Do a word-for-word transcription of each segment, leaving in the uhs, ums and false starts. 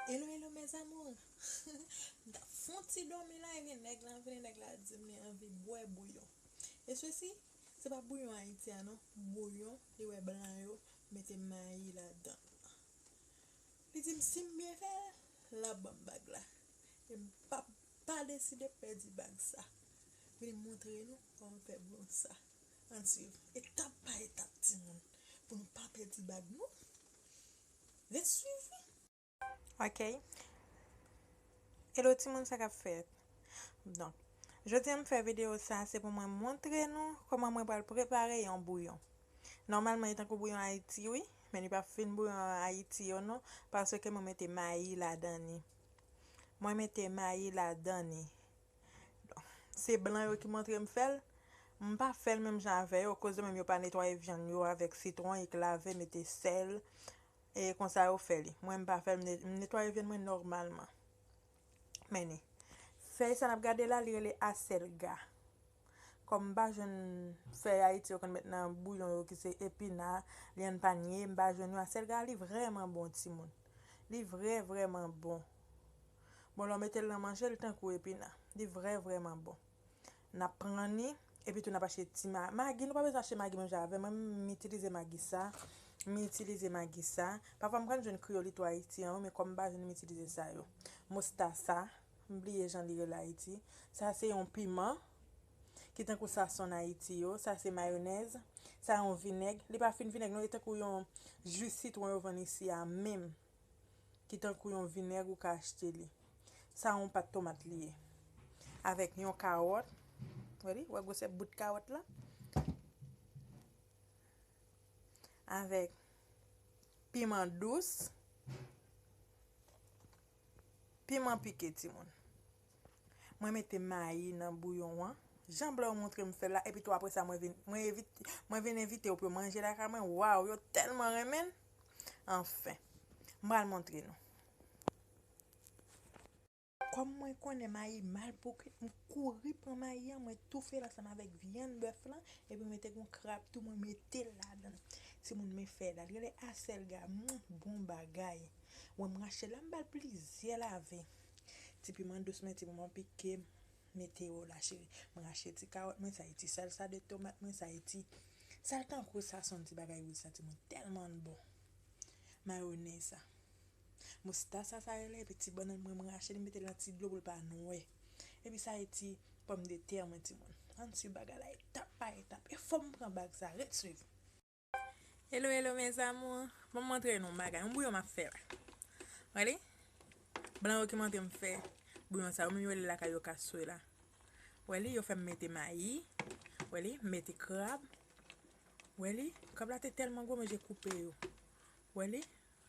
Hello, hello, mes amours. M t ap fè yon ti dòmi la, epi nèg la vini, nèg la di m li anvi bwè bouyon. E sesi, se pa bouyon Ayiti a non, bouyon li wè blan yo mete mayi ladan l. Li di m si m byen fè l, l ap ban m bag la. E m p ap pa deside pèdi bag sa. Vini montre nou kòman fè bouyon sa. Ann swiv etap pa etap, timoun, pou nou pa pèdi bag nou. Ret swiv wi. Ok. Hello timoun, sa k ap fèt? Donk, jodi a m fè videyo sa, se pou mwen montre nou kòman mwen pral prepare yon bouyon. Nòmalman, li tankou bouyon Ayiti, wi, men li pa fin bouyon Ayiti yo non, paske mwen mete mayi ladan li. Mwen mete mayi ladan li. Se blan yo ki montre m fè l. M pa fè l menm jan avè yo, koz yo menm yo pa netwaye vyann yo avèk sitwon, yo lave, mete sèl, e konsa yo fè li. Mwen, m pa fè l, m ne-, m netwaye vyann mwen nòmalman. Men ni. Fèy sa n ap gade la, li rele asèlga. Kòm m pa jwenn fèy Ayiti yo konn met nan bouyon yo ki se epina, lyann panye, m pa jwenn yo. Asèlga, li vrèman bon, timoun. Li vrè, vrèman bon. Bon, lè w mete l nan manje, li tankou epina. Li vrè, vrèman bon. N ap pran li, epi tou n ap achte ti ma-, magi. Nou pa bezwen achte magi menm jan avè m. Mwen, m itilize magi sa. M itilize magi sa. Pafwa, m konn jwenn Kriyolito Ayiti an, men kòm m pa jwenn, m itilize sa yo. Mousta sa. M bliye jan li rele Ayiti. Sa se yon piman ki tankou sa sonn Ayiti yo. Sa se mayonèz. Sa yon vinèg. Li pa fin vinèg non, li tankou yon ji sitwon yo vann isi a menm. Ki tankou yon vinèg ou ka achte li. Sa yon pat tomat li ye. Avèk yon kawòt. Wè li, wè gwosè bout kawòt la. Avèk piman dous. Piman pike, timoun. Mwen mete mayi nan bouyon an. Jan blan yo montre m fè l la, epi tou apre sa, mwen vin, mwen evit-, mwen vin envite yo pou yo manje lakay mwen. Waw, yo tèlman renmen l. Anfen, m pral montre nou. Kòm mwen konnen mayi mal pou kwit, m kouri pran mayi an, mwen toufe l ansanm avèk vyann bèf lan, epi mwen te gen yon krab tou, mwen mete l ladan l. Timoun, men fè l la, li rele asèlga, mm, bon bagay. Wè m rache l la, m ba l plizyè lave. Ti piman dous mwen, ti piman pike m, mete yo la, cheri. Mwen rache ti kawòt mwen, sa e ti salsa de tomat mwen, sa e ti, sa tankou sa sonn ti bagay wouj sa, timoun, tèlman l bon. Mayonèz sa. Moustasa sa rele, epi ti bannann mwen, mwen rache li, m mete l nan ti dlo pou l pa nwè. Epi sa e ti pòmdetè mwen, timoun. Ann swiv bagay la etap pa etap. E fò m pran bag sa, ret swiv. Hello, hello, mes amours. Bon, m montre nou yon bagay. Yon bouyon m ap fè la. Wè li? Blan yo ki montre m fè bouyon sa. Yo menm yo rele lakay yo kaswela. Wè li, yo fè m mete mayi. Wè li, m mete krab. Wè li, krab la te tèlman gwo, men je koupe yo. Wè li,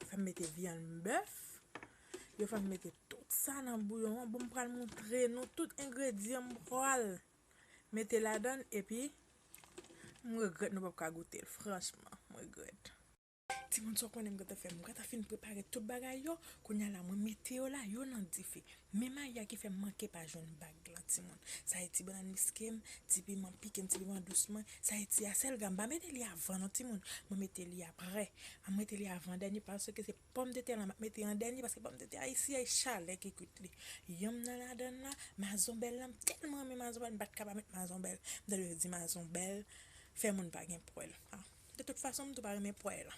fè m mete vyann bèf. Yo fè m mete tout sa nan bouyon an. Bon, m pral montre nou tout engredyan m pral mete ladan l, epi m regrèt nou p ap ka goute l. Franchman, m regrèt. Timoun, sa w konnen m gentan fè? M gentan fin prepare tout bagay yo. Kounye a la, mwen mete yo la, yo nan dife. Men mayi a ki fè m manke pa jwenn bag lan, timoun. Sa e ti bannann miske m, ti piman pike m, ti piman dous mwen. Sa e ti asèlga, m pa mete li avan non, timoun. Mwen mete li apre. Mwen mete li avan dènye, paske se pòmdetè lan m ap mete an dènye, paske pòmdetè a isi a, e chalè ki kwit li. Yanm nan ladan l la, mazonbèl lan, m tèlman renmen mazonbèl, m pa t ka pa met mazonbèl. M tande yo di mazonbèl fè moun pa gen pwèl. Ah, de tout fason, m tou pa renmen pwèl.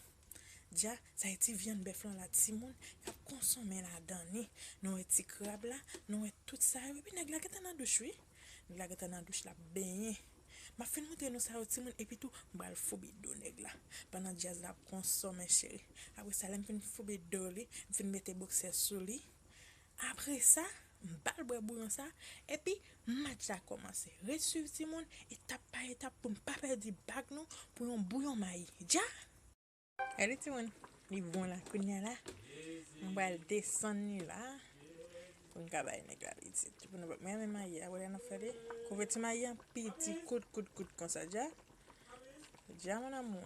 Dja, sa e ti vyann bèf lan la, timoun, y ap konsonmen ladan li. Nou wè ti krab la, nou wè tout sa yo. Epi nèg la gentan nan douch, wi. Nèg la gentan nan douch, l ap benyen. M ap fin montre nou sa yo, timoun, epi tou, m pral foubi do nèg la. Pandan djaz la ap konsonmen, cheri. Apre sa, lè m fin foubi do li, m fin mete boksè sou li. Apre sa, m ba l bwè bouyon sa, epi match la kòmanse. Ret swiv, timoun, etap pa etap pou n pa pèdi bag nou pou yon bouyon mayi. Dja! Gade timoun, li bon la, kounye a la, m pral desann li la, pou n ka bay nèg la pitit. Pou nou pa, men, men mayi a, wè la n ap fè li. Koupe ti mayi an piti, kout, kout, kout, konsa, dja. Dja, mon amour.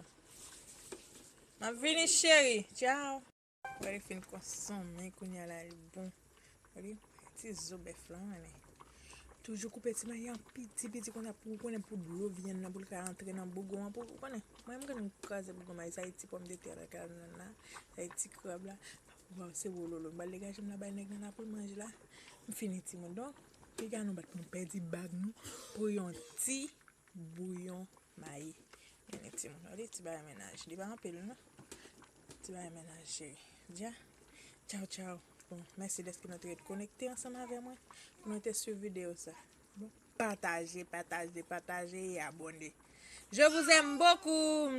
M ap vini, cheri. Tchao. Wè, li fin konsonmen, kounye a la, li bon. Wè li, ti zo bèf lan, wè li. Toujou koupe ti mayi an piti, piti konsa pou ou konnen pou dlo vyann nan, pou l ka antre nan bougon an, pou ou konnen. Mwen, m konn kraze bougon mayi, sa e ti pòmdetè la, ka nan la, sa e ti krab la. Waw, se wololo. M pral degaje m la bay nèg nan la pou l manje la. M fini timoun. Donk, piga nou bat nou pèdi bag nou pou yon ti bouyon mayi. Gade timoun. Gade ti bagay mennaj. Li pa anpil non. Ti bagay mennaj cheri. Dja. Tchaw, tchaw. Bon, mèsi dèske nou te ret konekte ansanm avè mwen pou nou te swiv videyo sa. Bon, pataje, pataje, pataje e abòne. Je vous aime beaucoup.